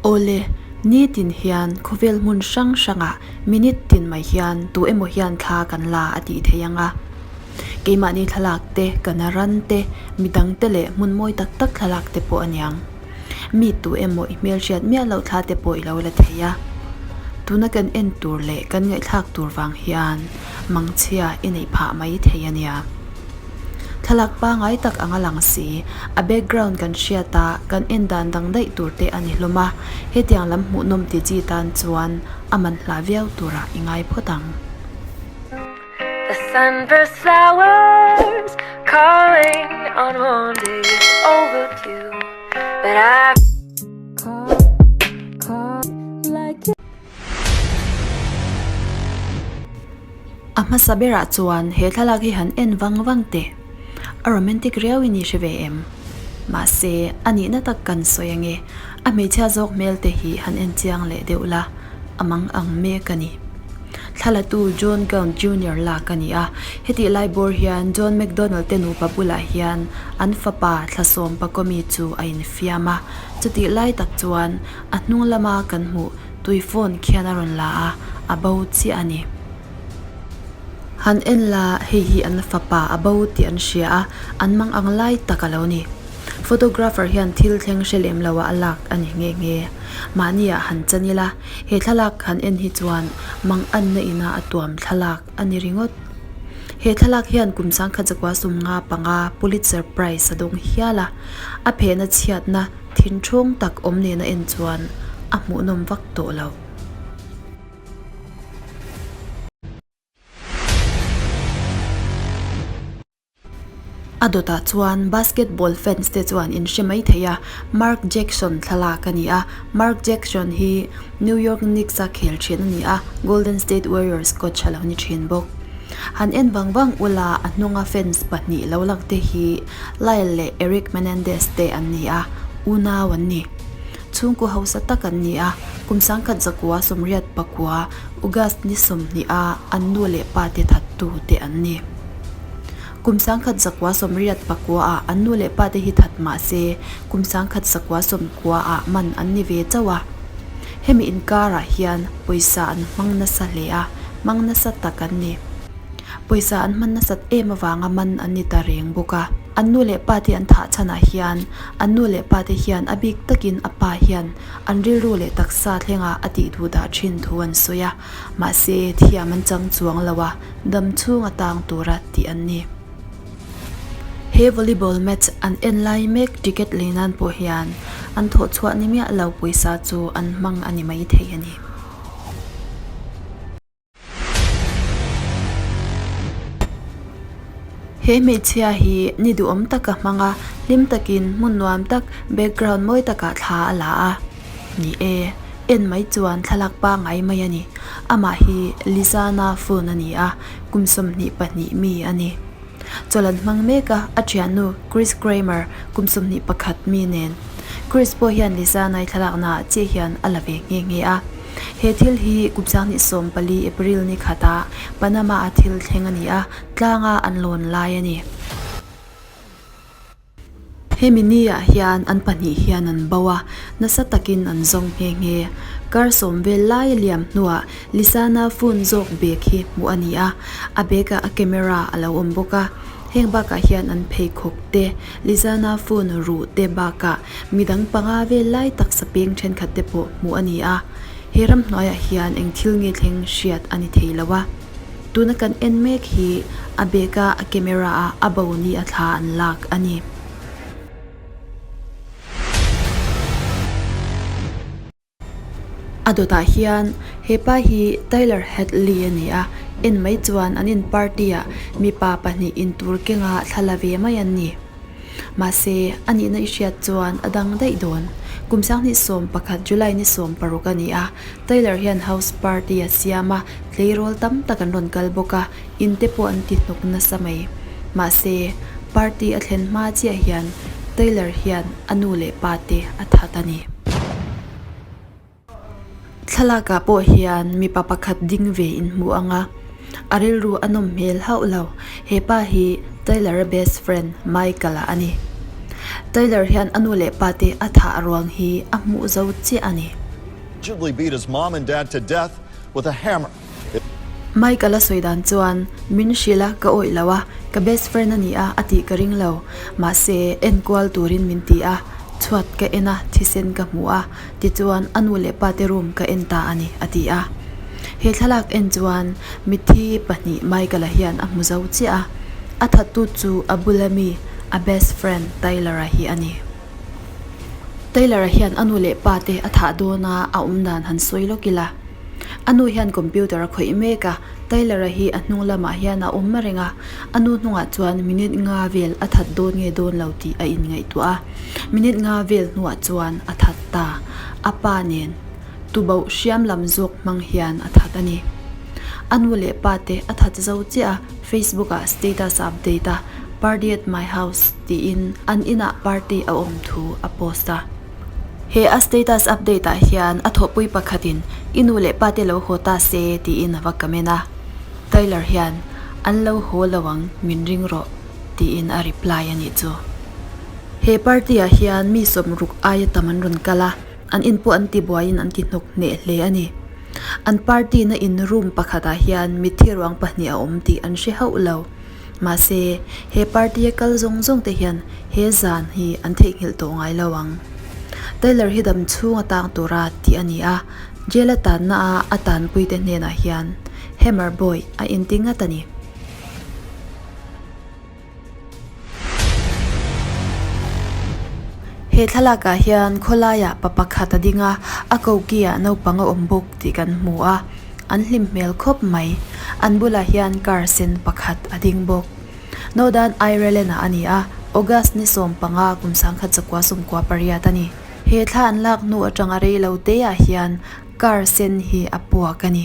Awle, nitin hian khawvel hmun hrang hrangah minute tin mai hian tu emaw hian thla kan la a tih theih ang a. Keimahni thlalak te, kan ran te, midang te leh hmun mawi tak tak thlalak te pawh a niang. Mi tu emaw i hmelhriat miah loh thla te pawh i lo la thei a. Tuna kan en tur leh kan ngaihthlak tur vang hian mangchhia i neih phah mai thei a nia. Thlalak pangai tak anga lang si, a background kan hriat a, kan en dan dang daih tur te a ni hlawm a, hetiang lam hmuhnawm ti chi tan chuan a man hla viau turah i ngai phawt ang. The sunburst flowers calling on one day it's overdue But I call, call like A hmasa berah chuan he thlalak hi han en vang vang teh. A romantic riau in i hre ve em? Mahse, a nihna tak kan sawi ange, a hmeichhia zawk hmel te hi han en chiang leh deuh la. A mang ang mek a ni. Thlalatu John Gaunt Junior lak a ni a, hetih lai bawr hian John McDonald te nupa bulah hian an fapa Thlasawm Pakomi chu a infiam a, chutih lai tak chuan a hnung lama kan hmuh tui phone khian a rawn la a, a bo chiah a ni. Han en la, hei hi an fapa a bo tih an hria a, an mang ang lai tak a lo ni. Photographer hian thil thleng hre lem lo ah a lak a ni nghe nghe. Mahni ah han chan ila, he thlalak han en hi chuan mang anna ina a tuam thlalak a ni ringawt. He thlalak hian kum sangkhat zakua sum nga panga Pulitzer Prize a dawng hial a, a phehna chhiatna thinthawng tak awm nena en chuan a hmuhnawm vak tawh lo. A dawtah chuan basketball fans te chuan in hre mai thei a, Mark Jackson thlalak a ni a, Mark Jackson hi New York Knicks a khel thin a ni a, Golden State Warriors coach a lo ni thin bawk. Han en vang vang ula a hnunga fans pahnih lo lang te hi Lyle leh Eric Menendez te an ni a, unau an ni. Chhungkaw hausa tak an ni a, kum sangkhat zakua sawmriat pakua August ni sawmhnih a an nu leh pa te thattu te an ni. Kum sangkhat zakua sawmriat pakua ah an nu leh pa te hi that mah se, kum sangkhat zakua sawmkua ah man an ni ve chauh a. Hemi inkar ah hian pawisa an hmang nasa hle a, hmang nasa tak an ni. Pawisa an hman nasat em avanga man an ni ta reng bawk a. An nu leh pa te an thah chhan ah hian an nu leh pa te hian a bik takin a pa hian an rilru leh taksa thlengah a tih duh dah thin thu an sawi a. Mahse, thiam an chang chuang lo a, dam chhung a tang tura tih an ni. He volleyball match an en lai mek ticket lei nan pawh hian an thawh chhuah ni miah lo pawisa chu an hmang a ni mai thei a ni. He hmeichhia hi ni duhawm taka hmang a, hlim takin hmun nuam tak background mawi takah thla a la a. Ni e, en mai chuan thlalak pangai mai a ni. Amah hi Lizana phone a ni a, kum 22 mi a ni. Chawlh an hmang mek a, a thiannu Chris Kramer kum 21 mi nen. Chris pawh hian Lizana-i thlalaknaah chiah hian a la ve nghe nghe a. He thil hi kum 2014 April ni khatah Panama-a thil thleng a ni a, tlanga an lawn lai a ni. Hemi ni-ah hian an pahnih hian an bo a, nasa takin an zawng nghe nghe. Kar sawm vel lai a liam hnuah Lisana phone zawk bag hi hmuh a ni a, a bag-ah a camera a lo awm bawk a. Heng bakah hian an pheikhawk te, Lisana phone ruh te bakah midang panga vel lai taksa peng thenkhat te pawh hmuh a ni a. He ramhnuaiah hian eng thil nge thleng hriat a ni thei lo a. Tuna kan en mek hi a bag a a camera a a bo ni a thla an lak a ni. A dawtah hian hepa hi Tyler Hadley a ni a, en mai chuan an in party ah mipa pahnih intur kenga thla la ve mai an ni. Mahse, a nihna i hriat chuan a dang daih dawn. Kum 2011 July ni 16 a ni a, Taylor hian house party a siam a, tleirawl tam tak an rawn kal bawk a, in te pawh an ti hnawk nasa mai. Mahse, party a thlen hma chiah hian Taylor hian a nu leh pa te a that a ni. Thlalakah pawh hian mipa pakhat ding ve in hmu ang a, a rilru a nawm hmel hauh lo. He pa hi Taylor-a best friend Michael-a a ni. Tyler hian a nu leh pa te a thah ruang hi a hmuh zo chiah a ni. Allegedly beat his mom and dad to death with a hammer. Michael a sawi dan chuan, Min hrilh a, ka awih lo a, ka best friend a ni a, a tih ka ring lo. Mahse, enkual turin min ti a, chhuat ka en a, thisen ka hmu a, tichuan a nu leh pa te room ka en ta a ni, a ti a. He thlalak en chuan mitthi pahnih Michael-a hian a hmu zo chiah a, a thattu chu a bula mi, a best friend Tyler-a hi a ni. Tyler-a hian a nu leh pa te a thah dawn a, a awm dan han sawi lawk ila. A nu hian computer a khawih mek a, Tyler-a hi a hnung lamah hian a awm reng a, a nu hnungah chuan minute nga vel a that dawn nge dawn lo tih a inngaihtuah a, minute nga vel hnuah chuan a that ta, a pa nen tuboh hriam lam zawk hmang hian a that a ni. A nu leh pa te a that zo chiah a, Facebook ah status a update a, Party at my house tiin an inah party a awm thu a post a. He a status update ah hian a thawhpui pakhatin i nu leh pa te lo haw ta se tiin a va comment a. Tyler hian an lo haw lo ang min ring rawh tiin a reply a nih chu. He party ah hian mi sawmruk aia tam an rawn kal a, an in pawh an ti buaiin an ti hnawk hneh hle a ni. An party na in room pakhatah hian mitthi ruang pahnih a awm tih an hre hauh lo. Mahse, he party a kal zawng zawng te hian he zan hi an theihnghilh tawh ngai lo ang. Taylor hi dam chhung a tang tura tih a ni a, jail a tanna a a tanpui te hnenah hian Hammer Boy a inti ngat a ni. He thlalakah hian khawlaiah pa pakhat a ding a, a koki ah naupang a awm bawk tih kan hmu a. An hlim hmel khawp mai. An bulah hian car sen pakhat a ding bawk. Northern Ireland ah a ni a, August ni 15 kum 1998 a ni. He thla an lak hnu atanga rei lo te ah hian car sen hi a puak a ni.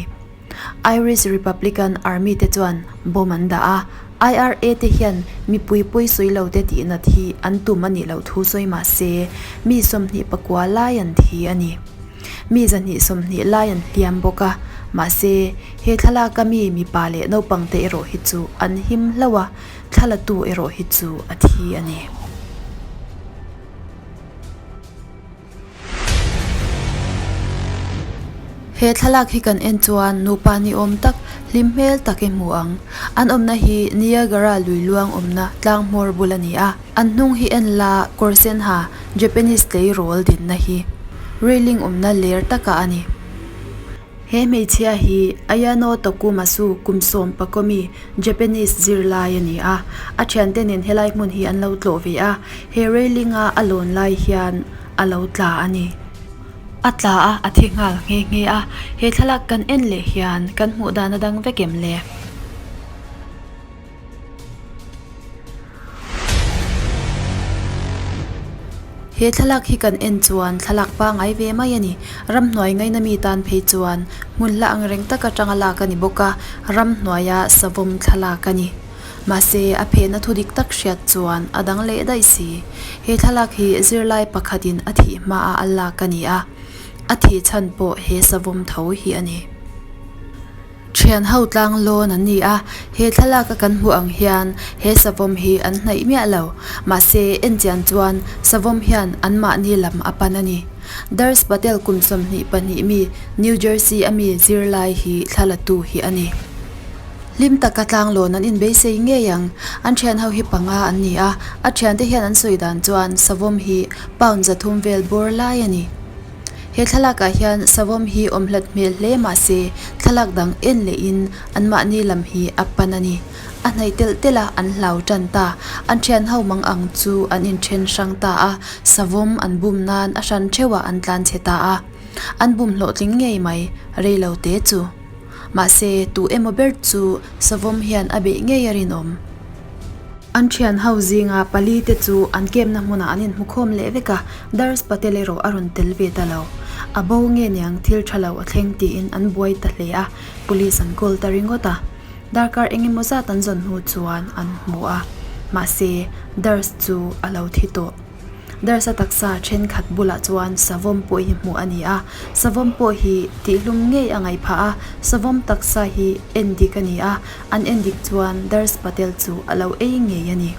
Irish Republican Army te chuan bomb an dah a, IRA te hian mipui pawisawi lo te tihnat hi an tum a nih loh thu sawi mah se mi 29 lai an thi a ni. Mi 220 lai an hliam bawk a, mahse, he thlalaka mi mipa leh naupangte erawh hi chu an him hlauh a, thlalatu erawh hi chu a thi a ni. He thlalak hi kan en chuan nupa ni awm tak, hlim hmel tak i hmu ang. An awmna hi Niagara lui luang awmna tlang hmawr bul a ni a. An hnung hi en la kawr sen ha Japanese tleirawl dinna hi railing awmna ler takah a ni. He hmeichhia hi Ayano Tokumasu kum 11 mi Japanese zirlai a ni a, a thiante nen helai hmun hi an lo tlawh ve a, he railing a a lawn lai hian a lo tla a ni. A tla a, a thi nghal nghe nghe a, he thlalak kan en leh hian kan hmuh dan a dang vek em le? He thlalak hi kan en chuan thlalak pangai ve mai a ni. Ramhnuai ngaina mi tan phei chuan hmun hla ang reng tak atanga lak a ni bawk a, ramhnuaia savawm thlalak a ni. Mahse, a phehna thu dik tak hriat chuan a dang leh daih si. He thlalak hi zirlai pakhatin a thih hmaah a lak a ni a, a thih chhan pawh he savawm tho hi a ni. Thian ho tlang lawn an ni a, he thlalak a kan hmuh ang hian he savawm hi an hnaih miah lo. Mahse, en chian chuan savawm hian anmahni lam a pan a ni. Dars Patel kum 22 mi New Jersey a mi zirlai hi thla la tu hi a ni. Hlim taka tlang lawn an inbeisei ngei ang. An thian ho hi panga an ni a, a thiante hian an sawi dan chuan savawm hi pound 300 vel bawr lai a ni. He thlalakah hian savawm hi awm hlat hmel hle mah se thlalak dang en lehin anmahni lam hi a pan a ni. A hnaih telh telh a an hlau tan ta. An thian ho mang ang chu an inthen hrang ta a, savawm an bum nan a hran theuhah an tlan chhe ta a. An bum hlawhtling ngei mai, rei lo te chu. Mahse tu emaw ber chu savawm hian a beih ngei a rinawm. An thian ho zinga pali te chu an kemna hmunah an inhmukhawm leh vek a, Dars Patel erawh a rawn tel ve ta lo. A bo nge niang thil tha lo a thleng tiin an buai ta hle a, police an call ta ringawt a. Darkar eng emaw zat an zawn hnu chuan an hmu a, mahse Dars chu a lo thi tawh. Darsa taksa thenkhat bulah chuan savawm pawh hi hmuh a ni a, savawm pawh hi tihlum ngei a ngaih phah a, savawm taksa hi en dik a ni a, an en dik chuan Dars Patel chu a lo ei ngei a ni.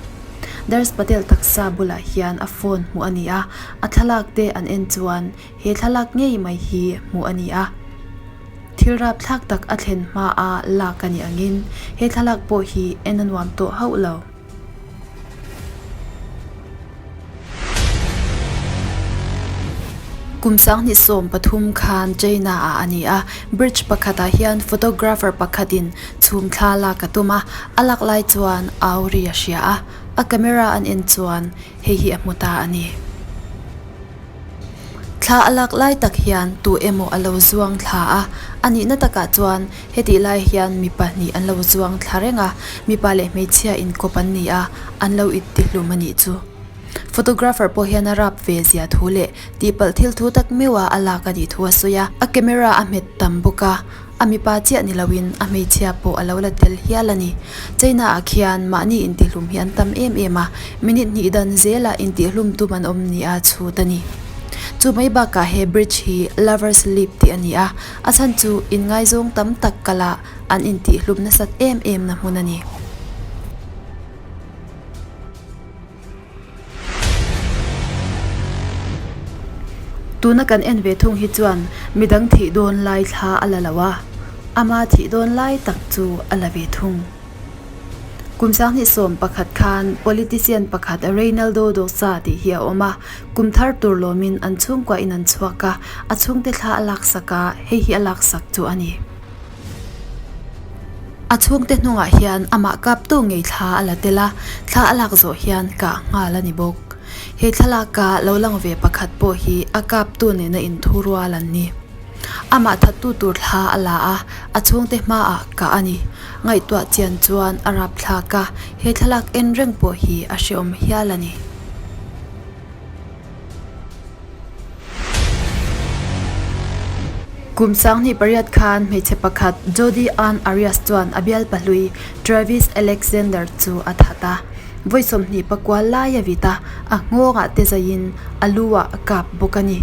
Darsh Patel taksa bulah hian a phone hmuh a ni a, a thlalak te an en chuan he thlalak ngei mai hi hmuh a ni a. Thil rapthlak tak a thlen hma a lak a ni angin he thlalak pawh hi en a nuam tawh hauh lo. Kum 2013 khan China ah a ni a, bridge pakhatah hian photographer pakhatin chhum thla lak a tum a, a lak lai chuan au ri a hria a, a camera an en chuan hei hi a hmu ta a ni. Thla a lak lai tak hian tu emaw a lo zuang thla a, a nihna takah chuan hetih lai hian mi pahnih an lo zuang thla reng a, mipa leh hmeichhia inkawp an ni a, an lo intihlum a nih chu. Photographer pawh hian a rap ve zia thu leh tihpalh thil thu tak meuh a a lak a nih thu a sawi a, a camera a hmet tam bawk a, A mipa chiah ni loin a hmeichhia pawh a lo la tel hial a ni. China ah khian mahni intihlum hi an tam em em a, minute hnih dan zelah intihlum tum an awm nia chhut a ni. Chu mai bakah he bridge hi Lovers Leap tih a ni a, a chhan chu inngaizawng tam tak kalah an intihlum nasat em em na hmun a ni. Tuna kan en ve thung hi chuan midang thih dawn lai thla a la lo a, ama thih dawn lai tak chu a la ve thung. Kum 2011 khan politician pakhat Reynaldo Dosa tih hi a awm a, kum thar tur lawmin an chhungkua in an chhuak a, a chhungte thla a laksak a, hei hi a laksak chu a ni. A chhungte hnungah hian amah kaptu ngei thla a la tel a, thla a lak zawh hian kah nghal a ni bawk. He thlalaka lo lang ve pakhat pawh hi a kaptu nena inthu rual an ni. Amah thattu tur thla a la a, a chhungte hmaah kah a ni. Ngaihtuah chian chuan a rapthlak a, he thlalak en reng pawh hi a hrehawm hial a ni. Kum 2008 khan hmeichhe pakhat Jodi Ann Arias chuan a bial pahlui Travis Alexander chu a that a. Vawi 20 pakual lai a vit a, a nghawngah te zaiin a lu ah a kap bawk a ni.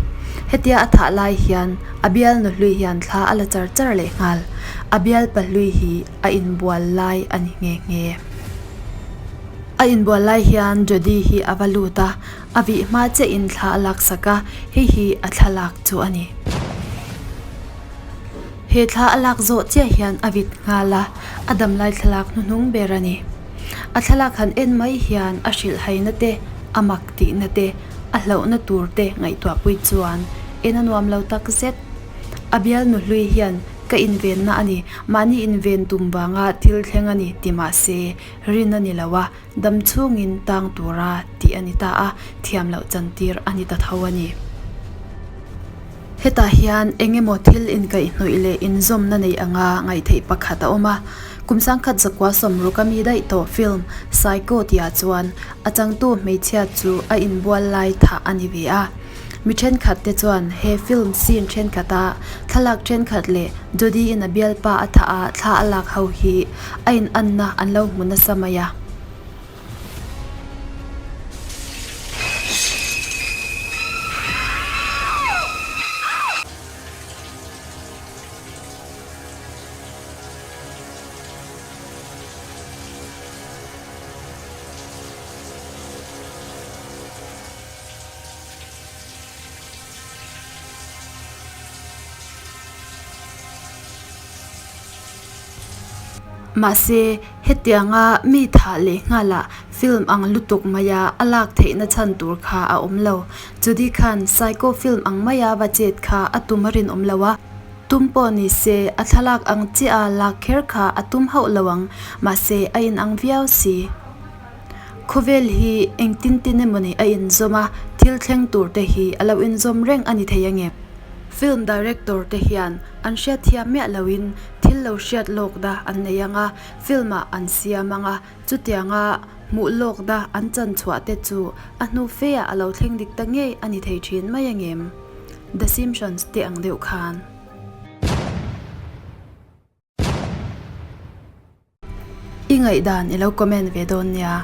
Hetia a thah lai hian a bial nuhlui hian thla a la char char leh nghal. A bial pahlui hi a inbual lai a ni nghe nghe. A inbual lai hian Jodi hi a va lut a, A vih hma chiah in thla a lak sak a, hei hi a thlalak chu a ni. He thla a lak zawh chiah hian a vit nghal a, a damlai thlalak hnuhnung ber a ni. A thlalak han en mai hian a hrilhhaina te, a mak tihna te, a hlauhna tur te ngaihtuahpui chuan en a nuam lo tak zet. A bial nuhlui hian ka invenna a ni, mahni inven tum vanga thil thleng a ni ti mahse rin a ni lo a, Dam chhungin tang tura tih a ni ta a, thiam loh chantir a ni ta tho a ni. Hetah hian eng emaw thil inkaihhnawih leh inzawmna nei anga ngaihtheih pakhat a awm a. Kum 1960 a mi daih tawh film Psycho tihah chuan a changtu hmeichhia chu a inbual lai thah a ni ve a. Mi thenkhat te chuan he film scene thenkhat-a thlalak thenkhat leh Jodie-in a bialpa a thah a thla a lak ho hi a inanna an lo hmu nasa mai a. Mahse, hetianga mi thah leh nghala film ang lutuk maia a lak theihna chhan tur kha a awm lo. Judy khan Psycho film ang maia va chet kha a tum a rinawm lo a, tum pawh ni se a thlalak ang chiah a lak kher kha a tum hauh lo ang, mahse a inang viau si. Khawvel hi engtin tin emawni a inzawm a, thil thleng tur te hi a lo inzawm reng a ni thei ange. Film director te hian an hriatthiam miah loin thil lo hriat lawk da an nei ang a, film ah an siam ang a, chutianga hmuh lawk da an chan chhuah te chu a hnu fe ah a lo thleng dik ta ngei a ni thei thin mai angem? The Simpsons te ang deuh khan. I ngaihdan i lo comment ve dawn nia.